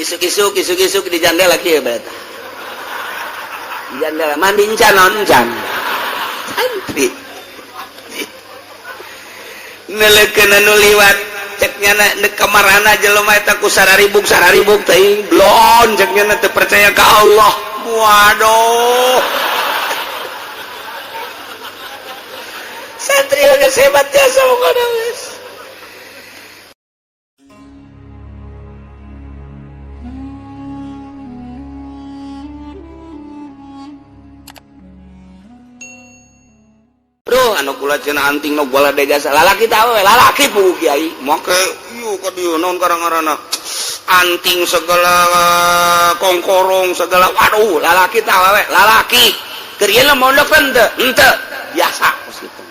Isuk-isuk, isuk-isuk di jandela kieu bae. Di jandela mandi encan, naon encan. Santri. Neleukeun anu liwat, cek nyana neuk kamarana jelema eta ku sararibuk sararibuk teuing, blon cek nyana, teu percaya ka Allah. Waduh. Santri geus hebat jasa pokona geus. Bro, anu kula cenah anting nu bola jasa lalaki tah we, lalaki puguh kiai. Make ieu ka dieu naon karang-karana. Anting segala, kongkorong segala, waduh, lalaki tah we, lalaki. Keur ieu mondok kan henteu, henteu biasa kos kitu.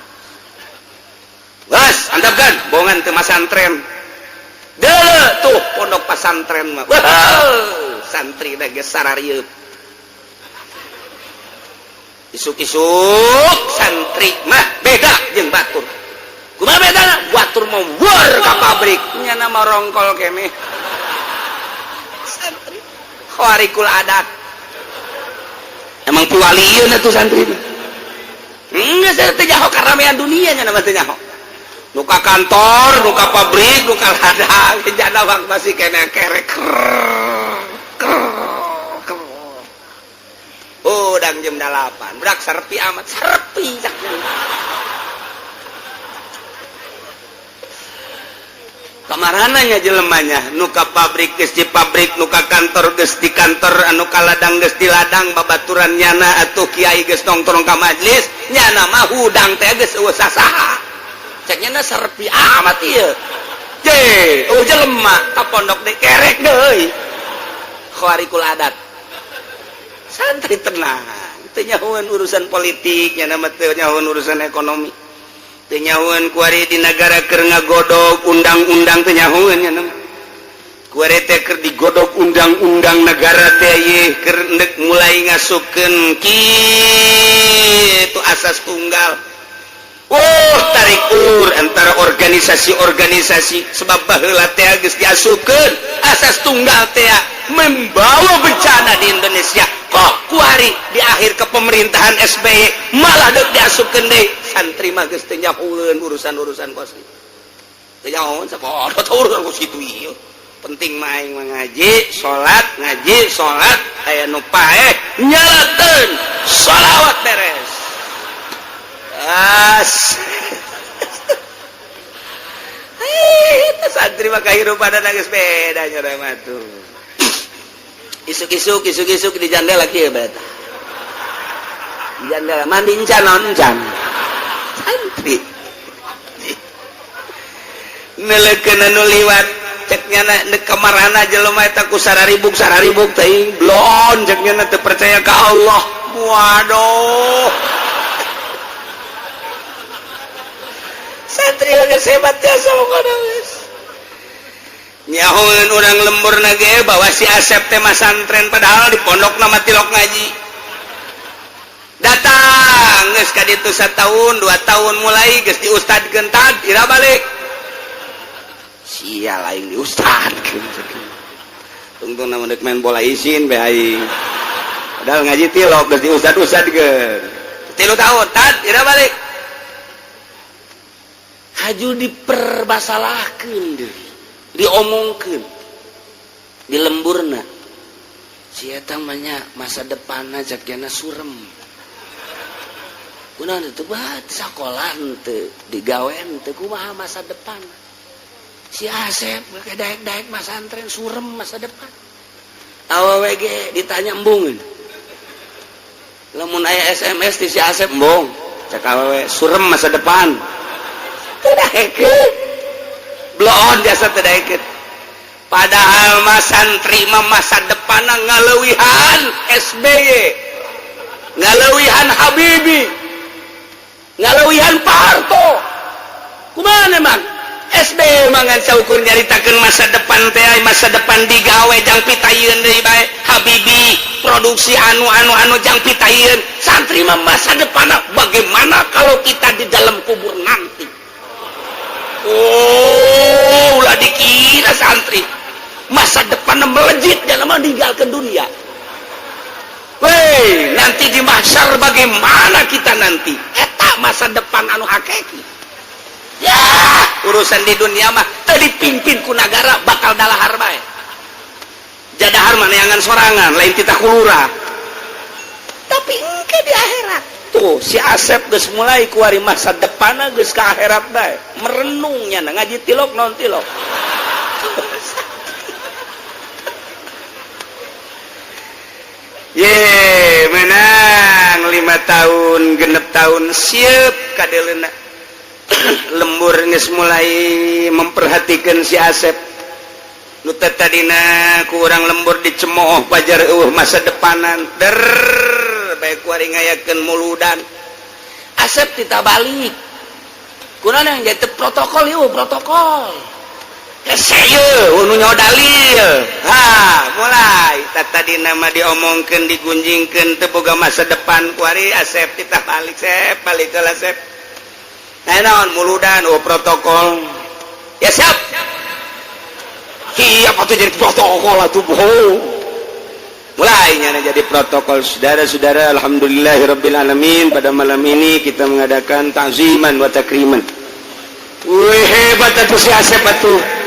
Geus, antepkeun, bongan teu masantren. Deuleu tuh pondok pasantren mah. Wah, santri da geus sararieut. Isuk-isuk santri mah beda jeung batur. Kumaha bedana? Batur mah war ka pabrik, nyana mah rongkol keneh. Santri khawarikul adat. Emang piwalieun atuh santri mah. Geus teu nyaho karamean dunia nya mah teu nyaho. Nu ka kantor, nu ka pabrik, nu ka ladang, jana bang masih keneh kerek. Udang jam 8, berak serpi amat, serpi cak. Kamarananya jelemanya, nu ka pabrik geus di pabrik, nu ka kantor geus di kantor, anu ka ladang geus di ladang, babaturan nyana atuh kiai geus nongkrong ka majlis, nyana mah hudang teh geus eueuh sasaha. Cek nyana serpi amat ieu. Je, eueuh jelema ka pondok deui kerek deui. Khawarikul adat. Santri tenang, teu nyahoeun urusan politik, nya mah teu nyahoeun urusan ekonomi, teu nyahoeun kuari di negara keur ngagodog undang-undang, teu nyahoeun nya mah. Kuari teh keur digodog undang-undang negara teh ieu keur endek mulai ngasupkeun kitu asas tunggal. Oh, tarik ulur antara organisasi-organisasi sebab baheula teh geus diasupkeun asas tunggal teh membawa bencana di Indonesia. Kok kuari di akhir kepemerintahan SBY malah deuk diasupkeun deui. Santri mah geus teu nyahoeun urusan-urusan kos kitu. Teu nyahoeun sapodo teh urusan kos kitu ieu. Penting mah aing mah ngaji, salat, ngaji, salat, aya nu paeh nyalateun sholawat beres. As. Itu santri mah kahirupan geus beda nya mah tuh. Isuk-isuk, isuk-isuk di jandela kieu bae. Di jandela mandi encan, naon encan. Santri. Neleukeun anu liwat, cek nyana neuk kamarana jelema eta ku sararibuk sararibuk teuing, blon cek nyana teu percaya ka Allah. Waduh. Santri geus hebat jasa pokona geus. Nyahoeun urang lembur ge bahwa si Asep teh masantren, padahal di pondok nama tilok ngaji. Datang geus ka ditu satahun, 2 tahun mulai geus diustadkeun tad ira balik. Sia lain diustadkeun. Tungtung na deuk main bola isin bae aing. Padahal ngaji tilok geus diustad-ustadkeun. 3 tahun tad ira balik. Haju dipermasalahkeun deui. Diomongkeun di lemburna si eta mah nya masa depanna cek surem, kunaon teu bae sakola henteu digawe henteu, kumaha masa depan si Asep daek-daek masantren surem masa depan. Awewe ge ditanya embungeun, lamun aya SMS ti si Asep embung, cek awewe surem masa depan, teu daekeun blon jasa teu daekeun. Padahal mah santri mah masa depan ngaleuwihan SBY, ngaleuwihan Habibie, ngaleuwihan Pak Harto. Kumaha emang SBY mah ngan saukur nyaritakeun masa depan teh, masa depan digawe jang pitayeun deui bae. Habibie produksi anu anu anu jang pitayeun. Santri mah masa depan bagaimana kalau kita di dalam kubur nanti. Oh, ulah dikira santri masa depan melejit. Nanti di mahsyar bagaimana kita nanti? Eta masa depan anu hakiki. Ya, urusan di dunia mah teu dipimpin ku nagara bakal dalahar bae. Jadahar mah neangan sorangan, lain titah ku lurah. Tapi engke di akhirat tuh si Asep geus mulai kuari masa depan geus ka akhirat bae. Merenungnya ngaji tilok non tilok. Ye, menang 5 tahun 6 tahun siap kadeleuna. Lembur geus mulai memperhatikan si Asep. Nu tadina ku urang lembur dicemooh pajar eueuh masa depanan. Der bae kuari ngayakeun muludan. Asep tita balik. Kunaon yang jadi protokol ieu protokol. Dalil mulai tadi nama diomongkan digunjingkan teboga masa depan kuari Asep kita balik sep balik ke Asep. Nah, naon muludan oh protokol ya siap siap atau jadi protokol atuh bohong mulainya jadi protokol. Saudara-saudara, alhamdulillahirabbil alamin, pada malam ini kita mengadakan ta'ziman wa takriman. Wih, hebat atuh si Asep atuh.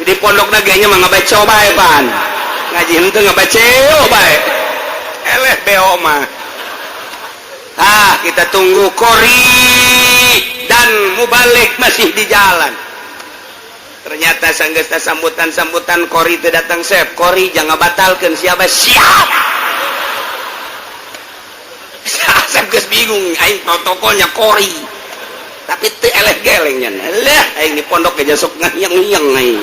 Di pondok naganya mah ngabaca bae pan. Ngaji henteu ngabaca bae. Eleh beo mah. Ah, kita tunggu kori dan mubalik masih di jalan. Ternyata sanggeusna sambutan-sambutan kori teu datang sep. Kori jangan batalkeun siapa siap. Asep geus bingung aing protokolnya kori. Tapi teu eleh gelengnya. Lah aing di pondok ge sok ngahiyang-hiyang aing.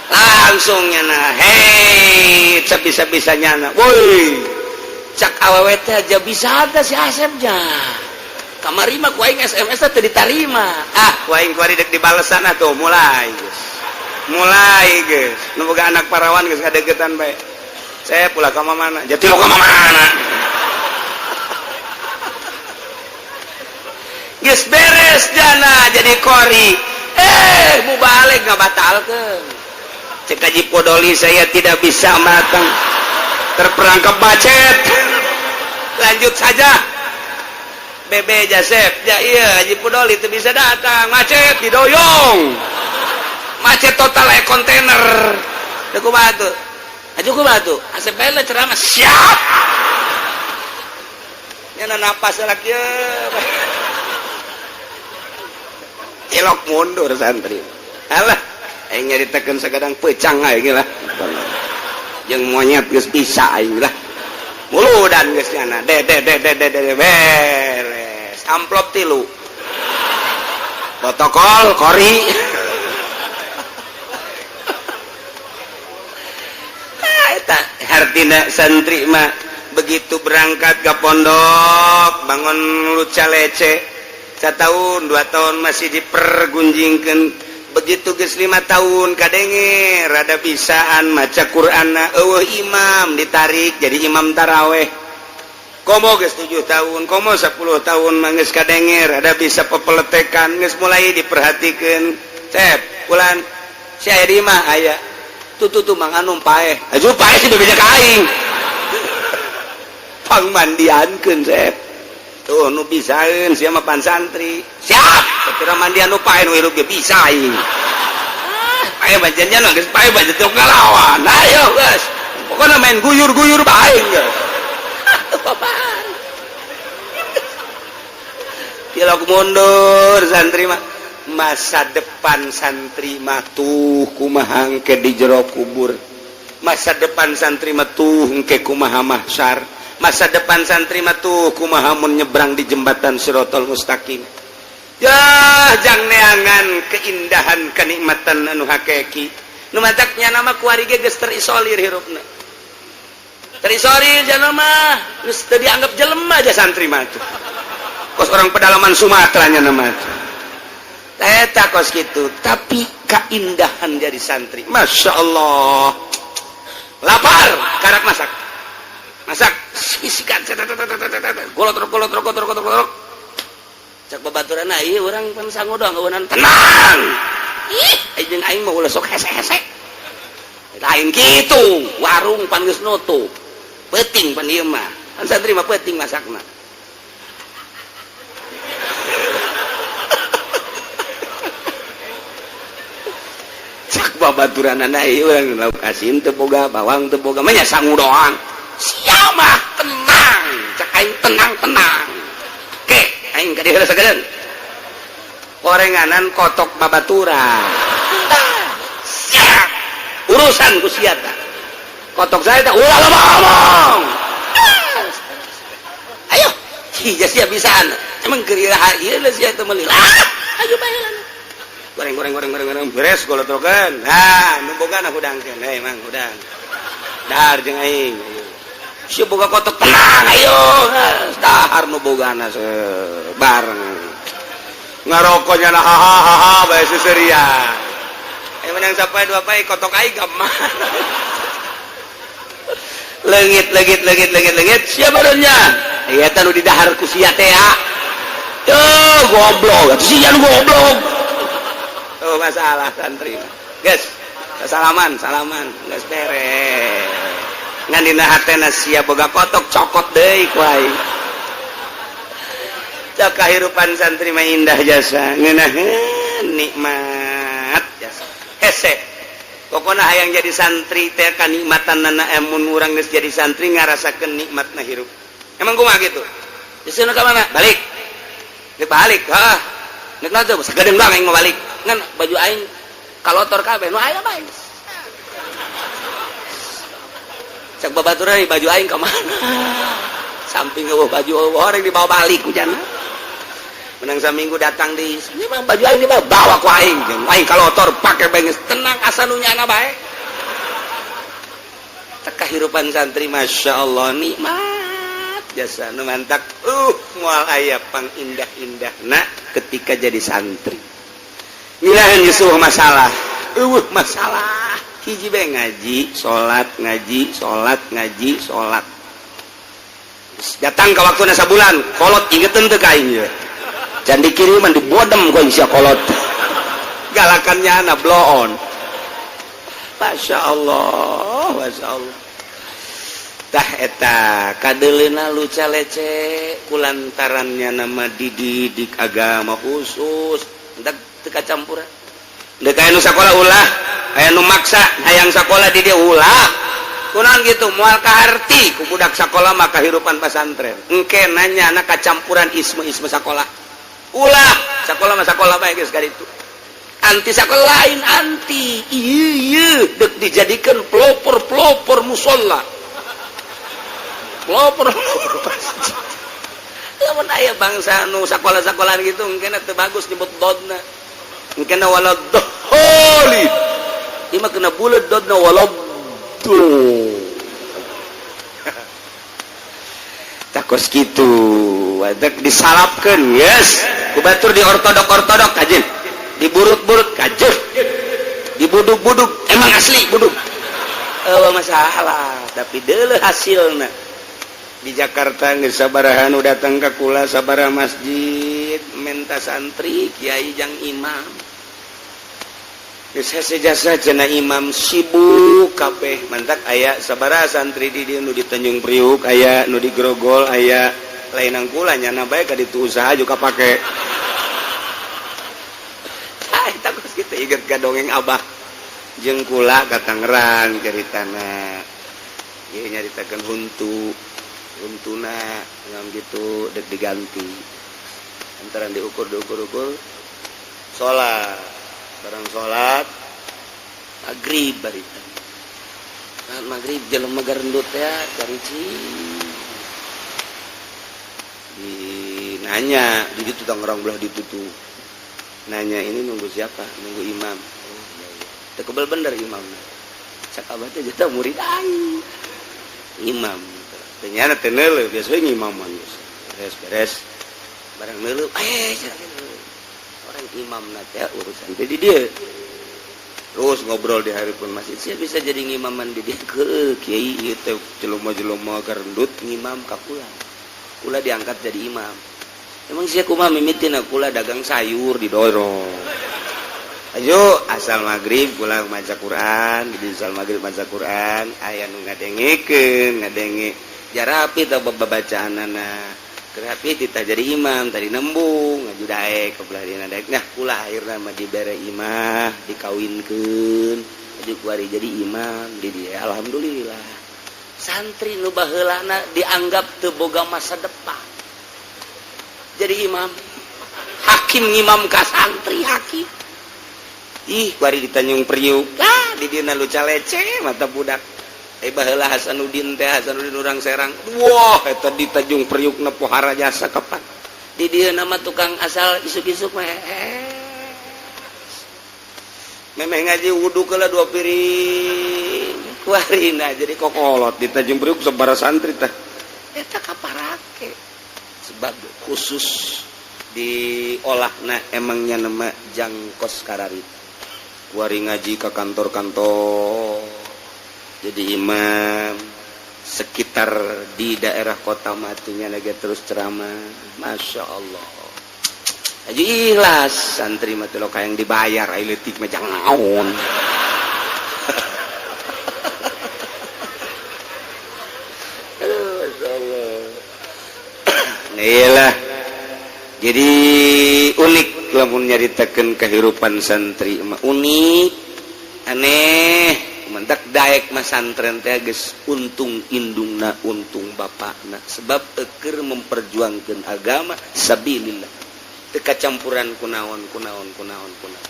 Langsung nyana hei bisa-bisa nyana woi cak awewe teh aja bisa ada si Asep nya kamari mah ku aing SMS teh ditarima. Ah, ku aing kuari dek dibalesan atuh mulai geus mulai geus nu boga anak parawan geus kadegetan bae. Saya pula ka mana jati lo ka mana geus beres jana jadi kori mubalik ngabatalkeun. Cek Haji Podoli saya tidak bisa matang terperangkap macet lanjut saja Bebe Jasep ya iya Haji Podoli itu bisa datang macet didoyong macet total eh kontainer aku batu aja aku batu Asep bela ceramah siap nyana napas lagi cilok mundur santri alah aing nyaritakeun sakadang pecang aing lah jeung monyet geus bisa aing lah muludan geus nyana de de de de de de beres amplop 3 protokol kori. Eta hartina santri mah begitu berangkat ke pondok bangun luca lece 1 tahun 2 tahun masih dipergunjingkeun. Begitu geus 5 tahun kadenge rada bisaan maca Qur'anna eueuh imam ditarik jadi imam taraweh. Komo geus 7 tahun komo 10 tahun mah geus kadenge rada bisa pepeletekan geus mulai diperhatikeun. Cep bulan si aya di imah aya tuh tuh tuh mang anu paeh aju paeh sih bebeja ka aing pangmandiankeun Cep tuh nu bisaeun sia mah pan santri siap kira mandian nu pae nu hirup ge bisa aing. Ah, pae bajannya geus pae bajan teu ngalawan. Ayo geus. Pokona main guyur-guyur bae geus. Apaan? Tilok mundur santri mah. Masa depan santri mah tuh kumaha engke di jero kubur. Masa depan santri mah tuh engke kumaha mahsyar. Masa depan santri mah tuh kumaha mun nyebrang di jembatan Sirotol Mustaqim. Ya jang neangan keindahan kenikmatan anu hakiki. Nu mataknya nama kuari ge geus terisolir hirupna. Terisolir jana mah geus teu dianggap jelema aja santri mah tuh. Kos orang pedalaman Sumatera nya nama tuh. Eta kos kitu, tapi keindahan jadi santri. Masya Allah. Lapar, karak masak. Masak, isikan golot golot golot golot golot. Cak babaturan ieu urang pan sangu doang eueunan tenang. Ih, jeung aing mah ulah sok hese-hese. Lain kitu, warung pan geus nutup. Peuting pan ieu mah. Kan santri mah penting masakna. Cak babaturanana ieu urang lauk asin teu boga, bawang teu boga, mah nya sangu doang. Sia mah tenang, cak aing tenang-tenang. Ke, aing ka dieu sagedeun. Orenganan kotok babaturan. Siap. Urusan ku sia tah. Kotok saya tah ulah loba ngomong. Ayo, sia sia bisaan. Emang keur iraha ieu sia teh meuli. Ayo bae lah. Goreng goreng goreng goreng goreng beres golotrokeun. Nah, nu bogana hudangkeun. Hei mang hudang. Dahar jeung aing. Ayo. Sia boga kotok tenang ayo. Dahar nu bogana bareng. Ngarokoknya nah ha ha ha ha bae seuseurian. Ayo menang sampai dua pae kotok aing ka mana. Leungit leungit leungit leungit leungit sia badannya. Ieu teh nu didahar ku sia teh ya. Tuh goblok, sia nu goblok. Oh masalah santri. Guys, salaman, salaman, geus beres. Ngan dina hatena sia boga kotok cokot deui ku aing. Cak kahirupan santri mah indah jasa, ngeunaheun nikmat jasa. Hese. Pokona hayang jadi santri teh kanikmatanana emun urang geus jadi santri ngarasakeun nikmatna hirup. Emang kumaha kitu? Geus ka mana? Balik. Nek balik, hah. Nek naon teh sagedeung doang aing mah balik. Ngan baju aing kalotor kabeh nu aya bae. Cak babaturan baju aing ka mana? Samping eueuh baju orang dibawa balik ku jana. Menang saminggu datang di ini mah baju aing dibawa bawa ku aing. Jeung aing kalotor pake bae geus tenang asa nu nyana bae. Cak kahirupan santri Masya Allah nikmat jasa nu mantak moal aya pang indah-indahna ketika jadi santri. Ngilaheun geus masalah. Eueuh masalah hiji bae ngaji, salat, ngaji, salat, ngaji, salat. Datang ke waktuna sabulan, kolot ingeteun teu ka aing ieu. Can dikiriman dibodem ku sia kolot. Galakannya ana bloon. Masya Allah, Masya Allah. Tah eta kadeleuna luca lece kulantarannya nama dididik agama khusus. Entak teu kacampuran. Deuk aya nu sakola ulah, aya nu maksa hayang sakola di dia ulah. Kunaon gitu moal kaharti ku budak sakola mah kahirupan pasantren. Engke nanya anak kacampuran isme-isme sakola. Ulah, sakola mah sakola bae geus kaditu. Anti sakola lain anti. Ieu ieu deuk dijadikeun pelopor-pelopor musola. Pelopor-pelopor masjid. Lamun aya bangsa nu sakola-sakolaan gitu engke teu bagus nyebut dodna. Engke wala dholin. Ieu mah kena buleud dodna wala dol. Takos kitu, wadek disalapkeun, yes. Ku batur di ortodok-ortodok kajeun. Diburut-burut kajeun. Dibuduk-buduk emang asli buduk. Eueuh masalah, tapi deuleuh hasilna. Di Jakarta geus sabaraha nu datang ka kula sabaraha masjid menta santri kiai jang imam. Geus hese jasa cenah imam sibuk kabeh mantak aya sabaraha santri di dieu nu di Tanjung Priuk aya nu di Grogol aya lain kula nyana bae ka ditu usaha juga pake. Ah eta geus kitu inget ka dongeng abah jeung kula ka Tangerang caritana. Ieu nyaritakeun huntu untuna ngam gitu dek diganti antara diukur diukur ukur salat barang salat maghrib barita salat maghrib jelema garendut ya carici di nanya di ditu Tangerang belah ditutup nanya ini nunggu siapa nunggu imam. Oh iya iya teu kebel bener imamna cak abah teh jatah murid aing imam ternyata teu neuleuh biasanya imaman beres beres barang neuleuh orang imam teh urusan teh di dia terus ngobrol di hari pun masjid sia bisa jadi ngimaman di dia ke kiai ieu teh jelema-jelema garendut ngimam ka kula kula diangkat jadi imam emang sia kumaha mimitina kula dagang sayur didorong ayo asal maghrib kula maca Quran di asal maghrib maca Quran aya nu ngadengekeun ngadenge Jarapi tah babacaanana. Rapi titah jadi imam tadi nembung ngaju daek ke belah dina daek. Nah, ulah akhirna mah dibere imah, dikawinkeun, aju kuari jadi imam di dia. Alhamdulillah. Santri nu baheulana dianggap teu boga masa depan. Jadi imam. Hakim ngimam ka santri hakim. Ih, kuari di Tanjung Priuk. Ah, di dina lu calece mata budak. Eh, baheula Hasanuddin teh, Hasanuddin urang Serang. Wah, eta di Tanjung Priuk na pohara jasa kapan. Di dieu nama tukang asal isuk-isuk mah. Eh. Memeh ngaji wudu keula dua piring. Kuarina jadi kokolot di Tanjung Priuk sabara santri tah. Eta kaparake. Sebab khusus diolahna emangnya nama jangkos kararita. Kuari ngaji ke kantor-kantor jadi imam sekitar di daerah kota matunya lagi terus ceramah. Masya Allah, aja ikhlas santri mah lo kayak yang dibayar ai leutik mah jangan. Aduh, Masya Allah. Iyalah, jadi unik lamun nyaritakeun kehidupan santri mah, unik, aneh. Mentak daek mah santren teh geus untung indungna, untung bapakna, sebab eker memperjuangkan agama sabilillah, teu kacampuran kunaon kunaon kunaon kunaon.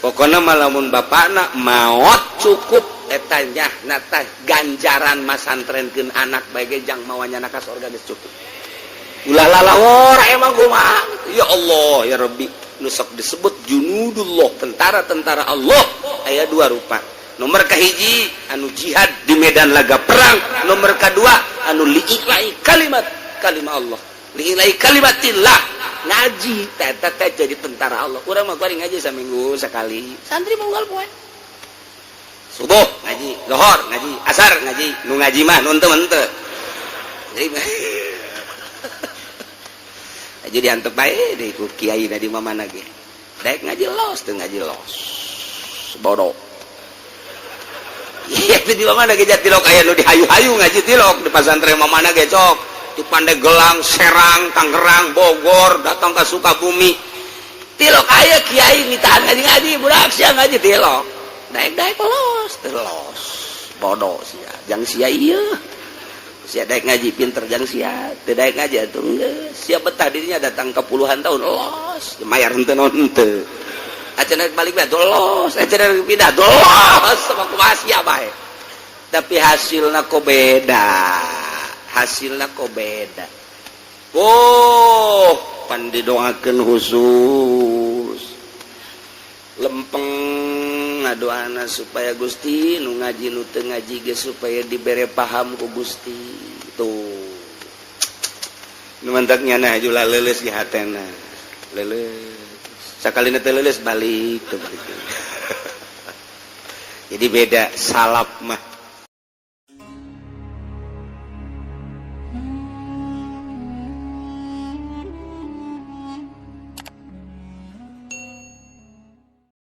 Pokokna mah lamun bapakna maot cukup eta nyahna tah ganjaran masantrenkeun anak bae ge jang mawa nyana ka sorga geus cukup. Ulah lalawor emang kumaha. Ya Allah ya Rabbi, nu sok disebut junudullah, tentara-tentara Allah aya dua rupa. Nomor kahiji anu jihad di medan laga perang, nomor kedua anu lii'lai kalimat kalimah Allah, lii'lai kalimatillah, ngaji teh teh jadi tentara Allah. Urang mah kuari ngaji saminggu sekali, santri mah unggal poe. Subuh ngaji, lohor ngaji, asar ngaji, nu ngaji mah nu henteu henteu. Jadi aja diantep bae deh ku kiai di mana ge. Daek ngaji los, teu ngaji los. Bodoh. Iya, itu di mana ge tilok aya nu dihayu-hayu ngaji tilok di pasantren mana ge cok. Di Pandeglang, Serang, Tangerang, Bogor, datang ke Sukabumi. Tilok aya kiai mitahan ngaji-ngaji, budak sia ngaji tilok. Daek-daek los, teu los. Bodoh sia. Jang sia ieu. Sia daek ngaji pinter jang sia, teu daek ngaji atuh geus. Sia betah dirinya datang ke puluhan tahun los, mayar henteu naon henteu. Acan balik bae los, acan pindah los, sama kumaha sia bae. Tapi hasilna kok beda. Hasilna kok beda. Oh, pan didoakeun khusus. Lempeng ngadoana supaya Gusti nu ngaji nu teu ngaji ge supaya dibere paham ku Gusti. Tuh. Nu mantak nyana jula leuleus di hatena. Leuleus. Sakalina teu leuleus balik teu balik. Jadi beda salaf mah.